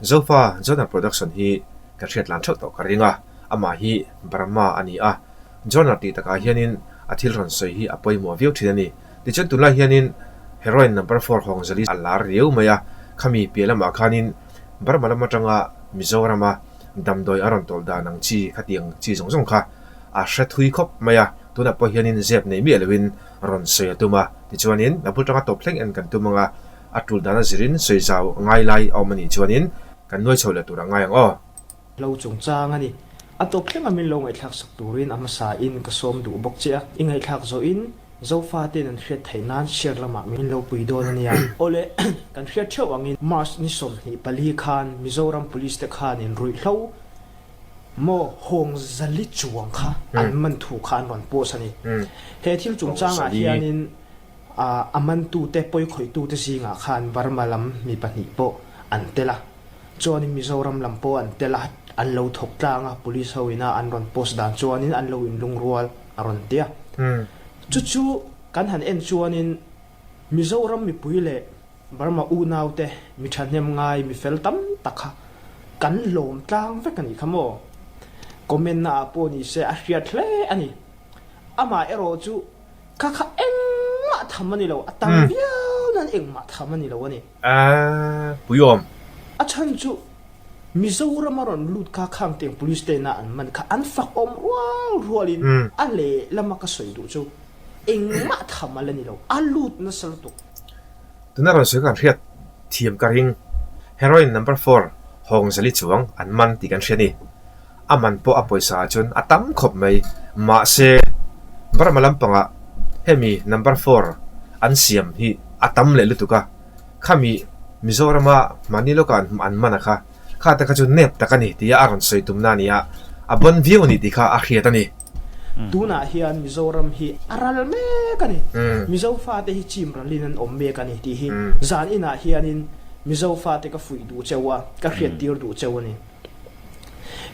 Zofa Joner Production hi kan hriat lan theuh tawh ka ring a, amah hi Burma a ni a, Joner tih takah hianin a thil rawn sawi hi a pawimawh viau thin a ni. Tichuan tunlai hianin Heroin number four Hawngzali a lar riau mai a, khami piah lamah khanin Burma lam atanga Mizorama damdawi a rawn tawlh dan ang chi khatiang chi zawng zawng kha a hre thui khawp mai a, tunah pawh hianin zep nei miah loin rawn sawi a tum a, tichuanin a bul tanga tawp thleng en kan tum ang a, a tul dana zirin sawi zau ngai lai a awm a nih chuanin kan nuai chho leh tur a ngai ang aw. Hlo chungchang a ni. A tawp thlenga min lo ngaihthlak sak turin a hmasa in ka sawm duh bawk che a, i ngaihthlak zawh in Zofa ten an hriat theih nan share lamah min lo pui dawn a nia. Awle, kan hriat theuh angin March ni 24 khan Mizoram Police te khanin ruihhlo maw hawng zali chuang kha an man thu kha an rawn post a ni. He thil chungchangah hianin A mantute, pawikhawitute zingah khan Burma lam mi pahnih pawh an tel a, chuanin Mizoram lam pawh an tel a, an lo thawk tlang a, police ho ina an rawn post dan chuanin an lo inlungrual a rawn ti a. Chu chu kan han en chuanin Mizoram mipui leh Burma unaute mi thahnem ngai, mi fel tam tak kha kan lawm tlang vek a nih kha maw? Comment naah pawh ni se a hriat hle a ni. Amah erawh chu Kha kha engmah tham a ni lo, a tam viau nan engmah tham a ni lo a ni. Aaa, puiawm. A chhan chu Mizoram a rawn lut kha khang tiang police te ina an man kha an fak awm rual rualin a lehlam a ka sawi duh chu engmah tham a la ni lo, a lut nasa lutuk. Tuna rawn sawi khan hriat thiam ka ring. Heroin number four Hawngzali chuang an man tih kan hria ni. A man pawh a pawisa ah chuan a tam khawp mai. Mahse, Burma lampangah hemi number four an siam hi a tam leh lutuk a, khami Mizorama mahni lawkah an man a kha, kha te kha chu nep tak a ni tia a rawn sawi tumna a ni a, a bawn viau a ni tih kha a hriat a ni. Tunah hian Mizoram hi a ral mek a ni. Mizo fate hi chim ralin an awm mek a ni tih hi zan inah hianin Mizo fate ka fuih duh cheu a, ka hriattir duh cheu a ni.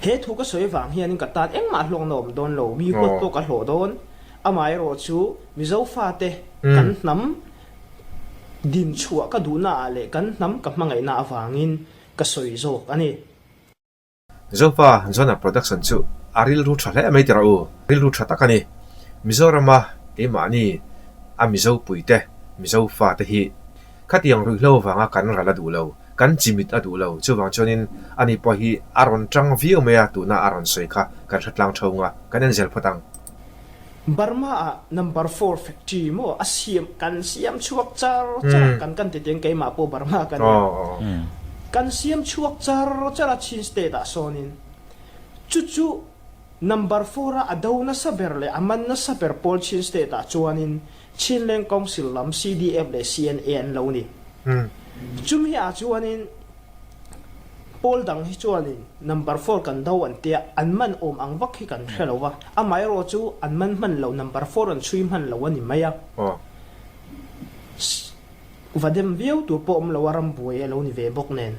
He thu ka sawi vang hianin ka tan engmah hlawkna awm dawn lo, mi huat pawh ka hlawh dawn. Amaherawh chu Mizo fate kan hnam dinchhuah ka duhnaah leh kan hnam ka hmangaihna avangin ka sawi zawk a ni. Zofa Zona Production chu a rilru tha hle mai tirah u, rilru tha tak a ni. Mizorama keimahni a Mizo puite, Mizo fate hi khatiang ruihhlo vanga kan ral a duh lo. Kan chimit a duh lo. Chuvang chuanin ani pawh hi a rawn tang viau mai a, tuna a rawn sawi kha kan hre tlang tho nga, kan en zel phawt ang. Burma ah number four factory maw a siam kan siam chhuak char char a, kan kan ti tiang keimah pawh Burma ka nia, kan siam chhuak char char a Chin state ah sawnin chu chu number four a a do nasa ber leh a man nasa ber pawl Chin state ah chuanin Chinleng Council lam CDF leh CNA an lo ni. Chumi ah chuanin pawl dang hi chuanin number four kan do an tia, an man awm ang vak hi kan hre lo va, amaherawh chu an man hman lo, number four an chhui hman lo a ni mai a. Va dem viau tur pawh awm lo a, ram buai a lo ni ve bawk nen.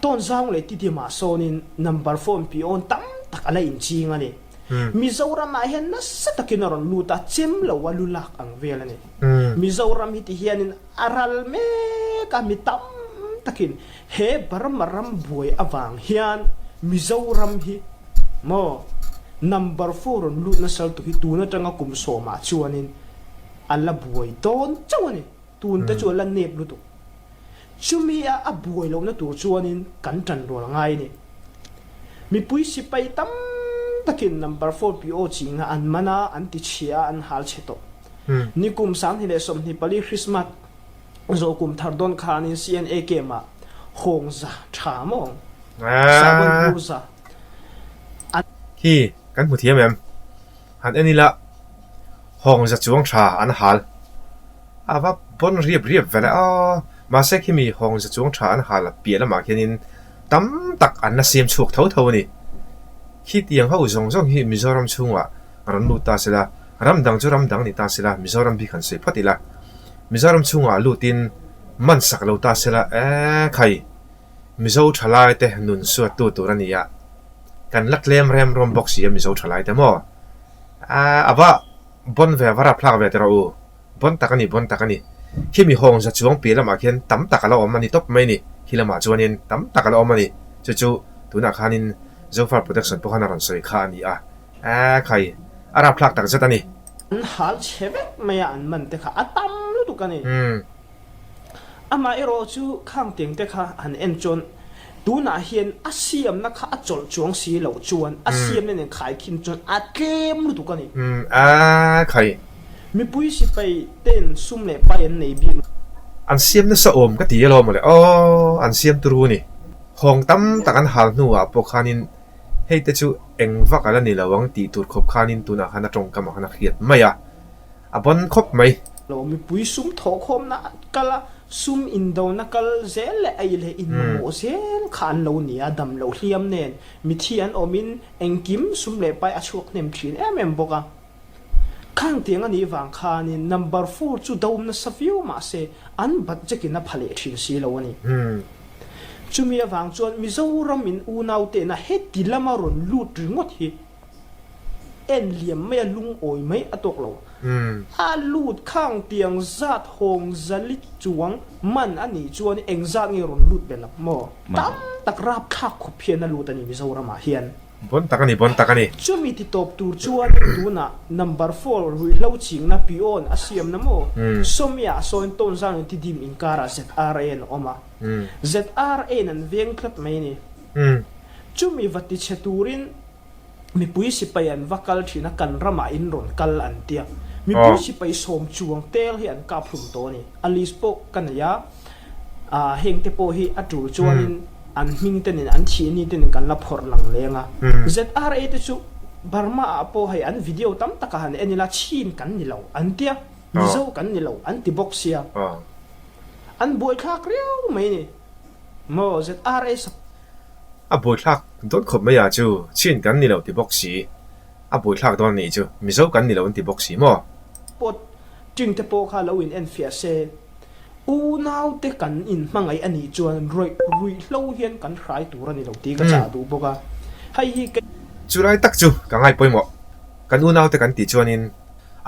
Tawnzang leh Tidimah sawnin number four pi awn tam tak a la inching a ni. Mizoram ah hian nasa takin a rawn lut a, chem lo a lu lak ang vel a ni. Mizoram hi ti hianin a ral mek a, mi tam takin he Burma ram buai avang hian Mizoram hi maw number four rawn lut nasa lutuk hi tun atanga kum sawmah chuanin a la buai dawn chauh a ni. Tun te chu a la nep lutuk. Chumi a a buai lohna tur chuanin kan tan rual ngai a ni. Mipui sipai tam takin number four PO chingna an man a, an ti chhia a, an hal chhe tawh. Nikum 2024 Christmas zawh kum thar dawn khanin CNA camp ah hawng za tha maw sahbawn bur za an Khi kan hmu thiam em? Han en ila hawng za chuang tha an hal. A va pawn riap riap ve le aw. Mahse khimi hawng za chuang tha an hal a piah lamah khianin tam tak an la siam chhuak tho tho a ni. Khitiang ho zawng zawng hi Mizoram chhungah rawn lut ta sela, ram dang chu ram dang ni ta sela, Mizoram bik han sawi phawt ila. Mizoram chhungah lutin man sak lo ta sela, eee khai Mizo thalai te nun suattu tur a ni a, kan la tlem rem rawm bawk si a Mizo thalai te maw? Aaa a va bawn ve a va rapthlak ve teh rawh u. Bawn tak a ni, bawn tak a ni. Khimi hawng za chuang piah lamah khian tam tak a la awm a ni tawp mai a ni. Khi lamah chuanin tam tak a la awm a ni. Chu chu tunah khanin Zofa Production pawh khan a rawn sawi kha a ni a. Aa khai, a rapthlak tak zet a ni. An hal chhe vek mai a, an man te kha a tam lutuk a ni. Amah erawh chu khang tiang te kha han en chuan tunah hian a siamna kha a chawlh chuang si loh chuan a siamna nen khaikhin chuan a tlem lutuk a ni. Aa khai. Mipui sipai ten sum leh pai an nei bik. An siam nasa awm ka ti alawm mawle aw, an siam turu a ni. Hawng tam tak an hal hnuah pawh khanin hei te chu eng vak a la ni lo ang tih tur khawp khanin tunah khan a tawngkamah khan a hriat mai a. A bon khawp mai. Lo mipui sum thawhkhawmna kal a, sum indona kal zel leh ei leh inmamawh zel kha an lo ni a, dam loh hliam nen mithi an awmin engkim sum leh pai a chhuak hnem thin em em bawk a. Khang tiang a nih vang khanin number four chu dawm nasa viau mahse an budget in a pha leh thin si lo a ni. Chumi avang chuan Mizoram in unau tehna heti lama rawn lut ringawt hi En liam mai a lungawi mai a tawk lo. A lut khang tiang zat hawng zali chuang man a nih chuan eng zat nge rawn lut belh ang maw? Tam tak rapthlak khawp hian a lut a ni Mizoramah hian. Bon tak a ni, bon tak a ni. Chumi ti tawp tur chuan tunah number four ruihhlo chingna peon a siamna maw? Sawmia sawn tawnzang in tidim inkarah ZRA an awm a. ZRA in an veng tlat mai a ni. Chumi va tichhe turin Mipui sipai an va kal thin a, kan ramah in rawn kal an tia. Mipui sipai sawm chuang tel hi an kap hlum tawh a ni. A list pawh ka nei a, heng te pawh hi a tul chuanin an hming te nen an thih ni te nen kan la phawrh lang leng a. ZRA te chu Burma ah pawh hei an video tam takah han en ila chhin kan ni lo an tia, Mizo kan ni lo an ti bawk sia. An buaithlak riau mai a ni. Maw ZRA sak. A buaithlak dawn khawp mai a chu, chin kan ni lo ti bawk si. A buaithlak dawn a nih chu, Mizo kan ni lo an ti bawk si maw? Pawt ting te pawh kha lo in enfiah se, unau te kan in hmangaih a nih chuan rawih ruihhlo hian kan hrai tur a ni lo tih ka chah duh bawk a, hei hi kei. Chu lai tak chu ka ngai pawimawh, kan unau te kan tih chuanin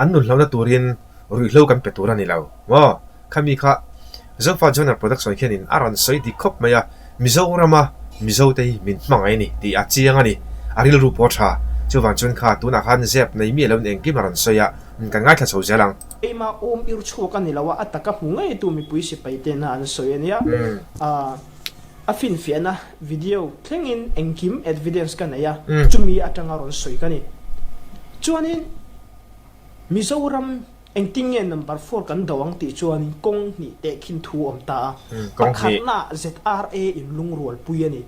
an nunhlauhna turin ruihhlo kan pe tur a ni lo maw? Khami kha Zofa Journal Production hianin a rawn sawi dik khawp mai a, Mizorama Mizote hi min hmangaih a ni tih a chiang a ni. A rilru pawh a tha. Chuvang chuan kha tunah khan zep nei miah loin engkim a rawn sawi a, kan ngaithla chho zel ang. Keimah awm ir chhuak a ni lo a, a taka hmu ngeitu mipui sipai tena an sawi a nia. A finfiahna video thlengin engkim evidence ka nei a, chumi atanga rawn sawi ka ni. Chuanin Mizoram Engtin nge number four kan do ang tih chuan kawng hnih tehkhin thu awm ta a. Pakhatna ZRA in lungrualpui a ni.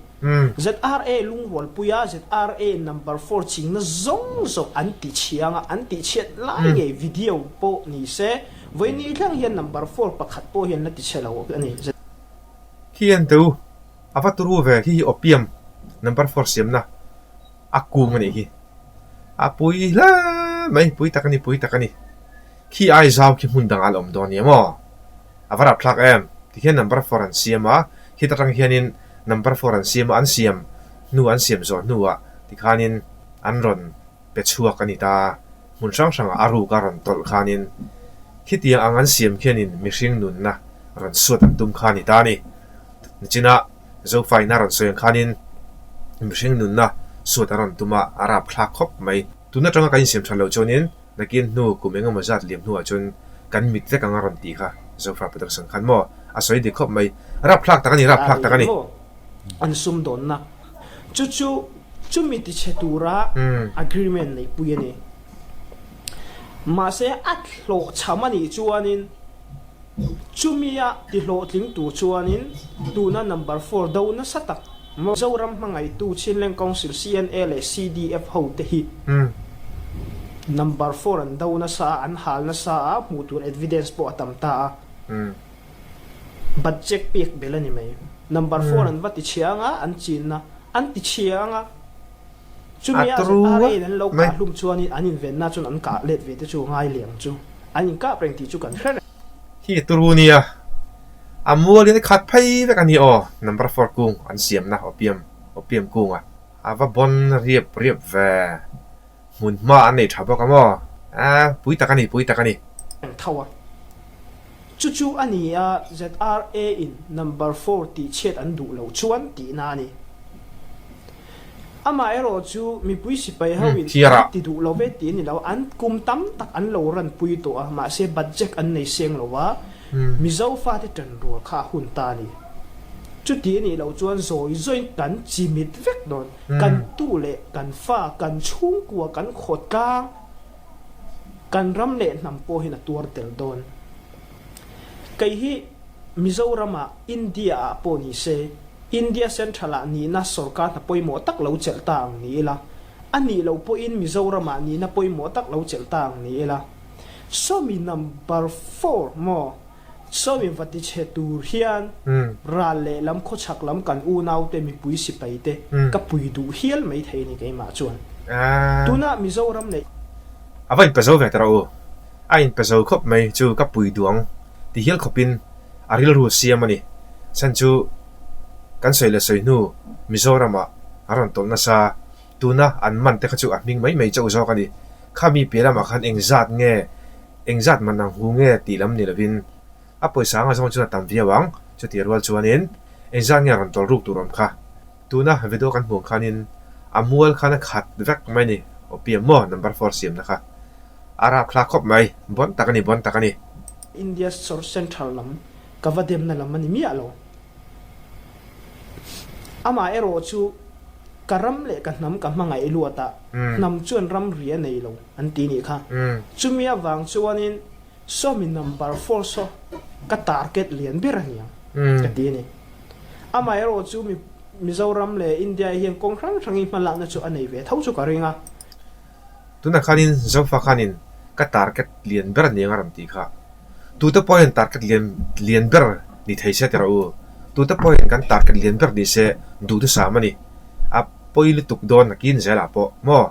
ZRA lungrualpui a, ZRA in number four chingna zawng zawng an ti chhiang a, an tih chhiat lai ngei video pawh ni se, vawiin thleng hian number four pakhat pawh hian la ti chhe lo a ni. Khi en teh u, a va turu ve khi hi opium number four siamna a kung a nih hi. A pui hle mai, pui tak a ni, pui tak a ni. Khi ai zau khi hmun dangah a la awm dawn nia maw? A va rapthlak em? Tikhian number four an siam a, khit atang hianin number four an siam a, an siam hnu an siam zawh hnuah tikhanin an rawn pe chhuak a ni ta. Hmun hrang hrangah a ruk a rawn tawlh khanin khitiang ang an siam khianin mihring nunna rawn suat an tum kha a ni ta a ni. Nichinah Zofaina rawn sawi ang khanin mihring nunna suat a rawn tum a, a rapthlak khawp mai. Tun atanga kan insiam that loh chuanin nakin hnu kum eng emaw zat liam hnuah chuan kan mit vek ang a rawn tih kha Zofa Production khan maw a sawi dik khawp mai. Rapthlak tak a ni, rapthlak tak a ni. An sumdawnna chu chu chumi tichhe tura agreement neihpui a ni. Mahse a hlawhchham a nih chuanin Chumia tihlawhtling tur chuanin tuna number four do nasa tak Mizoram hmangaihtu Chinleng Council CNA leh CDF ho te hi number four an do nasa a, an hal nasa a, hmuh tur evidence pawh a tam ta a, budget pek belh a ni mai. Number four an va tichhia anga an chinna an tichhia anga. Chumi a ZRA in an lo kah hlum chuanin an invenna chuan an kah let ve te chu ngai liang chu an inkap reng tih chu kan hre reng. Khi turu nia, a mualin a khat phei vek a ni aw, number four kung an siamna opium opium kunga a va bawn riap riap ve, hmun hma an nei tha bawk a maw, a pui tak a ni pui tak a ni. Reng tho a. Chu chu a ni a, ZRA in number four tihchhiat an duh loh chuan tihna a ni. Amaherawh chu mipui sipai ho in an ti duh lo ve tih a ni lo, an kum tam tak an lo ranpui tawh a, mahse budget an nei seng lo a, Mizo fate ṭanrual kha a hun ta a ni. Chuti a nih loh chuan zawi zawiin kan chimit vek dawn, kan tu leh kan fa, kan chhungkua, kan khawtlang, kan ram leh hnam pawhin a tuar tel dawn. Kei hi Mizoramah, India-ah pawh ni se, India Central-ah nihna sorkar hna pawimawh tak lo chelh ta ang ni ila, a nih loh pawhin Mizoramah nihna pawimawh tak lo chelh ta ang ni ila. Sawmi number four maw? Sawmi va ti chhe tur hian ral lehlam khawchhak lam kan unaute mipui sipai te ka pui duh hial mai thei a ni keimah chuan. Tunah Mizoram leh. A va inpe zo ve ta rawh u. A inpe zo khawp mai chu ka pui duh ang ti hial khawpin a rilru siam a ni. Chhan chu kan sawi leh sawi hnu Mizoramah a rawn tawlh nasa. Tuna an man te kha chu a hming mai mai chauh zawk a ni. Khami piah lamah khan engzat nge, engzat man ang hu nge tih lam ni lovin a pawisa anga zawng chuan a tam viau ang. Chutih rual chuanin engzat nge rawn tawlh ruk tur awm kha. Tuna video kan hmuh ang khanin a mual khan a khat vek mai a ni. Opium maw number four siamna kha a rapthlak khawp mai. Bon tak a ni, bon tak a ni. India Central lam ka va demna lam a ni miah lo. Amah erawh chu ka ram leh ka hnam ka hmangaih luat a, hnam chuan ramri a nei lo an ti nih kha. Chumi avang chuanin sawmi number four saw ka target lian ber a niang ka ti a ni. Amah erawh chu Mizoram leh India hian kawng hrang hrangin hmalakna chu a nei ve tho chu ka ring a. Tunah khanin Zofa khanin ka target lian ber a niang a rawn tih kha. Tute pawhin target lian lian ber ni thei se ti rawh u. Tute pawhin kan target lian ber ni se duhthusam a ni. A pawi lutuk dawn nakin zelah pawh maw?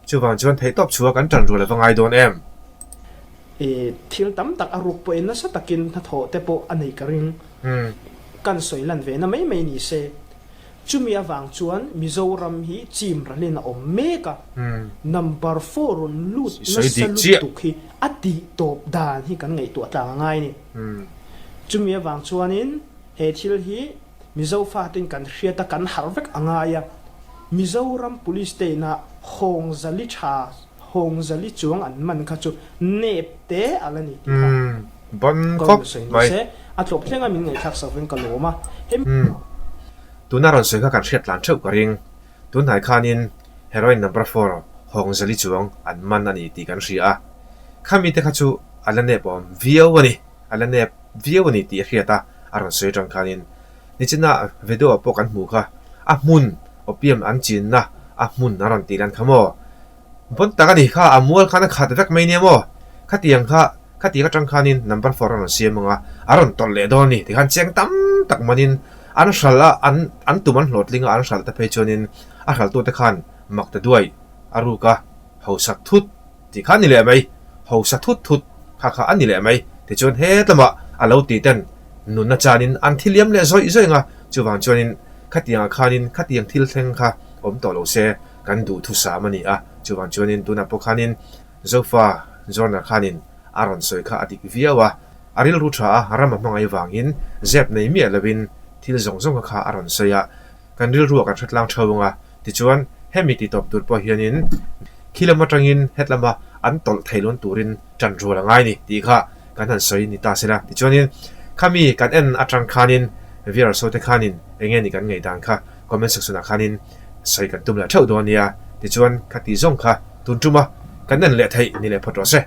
Chuvang chuan theihtawp chhuah kan tan rual a va ngai dawn em? I thil tam tak a ruk pawhin nasa takin hnathawh te pawh a nei ka ring. Kan sawi lan ve na mai mai ni se. Chumi avang chuan Mizoram hi chim ralin a awm mek a, number four rawn lut nasa lutuk hi a tih tawp dan hi kan ngaihtuah tlang a ngai a ni. Chumi avang chuanin he thil hi Mizo fatin kan hriat a, kan harh vek a ngai a. Mizoram Police te ina Hawngzali tha, Hawngzali chuang an man kha chu nep te a la ni tih kha Ban khawp mai. A tlawp thleng a min ngaihthlak sak veng ka lawm a. Umm. Tuna rawn sawi kha kan hriat tlan theuh ka ring. Tunhnai khanin heroin number four Hawngzali chuang an man a ni tih kan hria a. Khami te kha chu a la nep awm viau a ni. A la nep viau a ni tih a hriat a, a rawn sawi atang khanin nichina video ah pawh kan hmuh kha a hmun opium an chinna a hmun a rawn tih lan kha maw? Bon tak a ni kha, a mual khan a khat vek mai nia maw? Khatiang kha, khatiang atang khanin number four a rawn siam ang a, a rawn tawlh leh dawn a ni. Tikhan cheng tam tak manin an hralh a, an an tum an hlawhtling a, an hralh te phei chuanin a hralhtute khan mak ta duai a ruk a, hausak thut tih kha a ni leh mai, hausa thut thut kha kha a ni leh mai. Tichuan hetlama a lo tih ten nunna chanin an thiliam leh zawih zawih ang a, chuvang chuanin khatiangah khanin khatiang thil thleng kha awm tawh lo se. Kan duhthusam a ni a, chuvang chuanin tunah pawh khanin Zofa Journal khanin a rawn sawi kha a dik viau a, a rilru tha a, ram a hmangaih vangin zep nei miah lovin thil zawng zawng kha a rawn sawi a, kan rilruah kan hretlang theuh ang a, tichuan hemi ti tawp tur pawh hianin khi lam atangin hetlama an tawlh thei lawn turin tan rual a ngai ni tih kha kan han sawi ni ta sela, tichuanin khami kan en atang khanin viewers ho te khanin enge ni kan ngaihdan kha comment section ah khanin sawi kan tum leh theuh dawn nia, tichuan kha tih zawng kha tun tuma kan en leh theih ni leh phawt rawh se.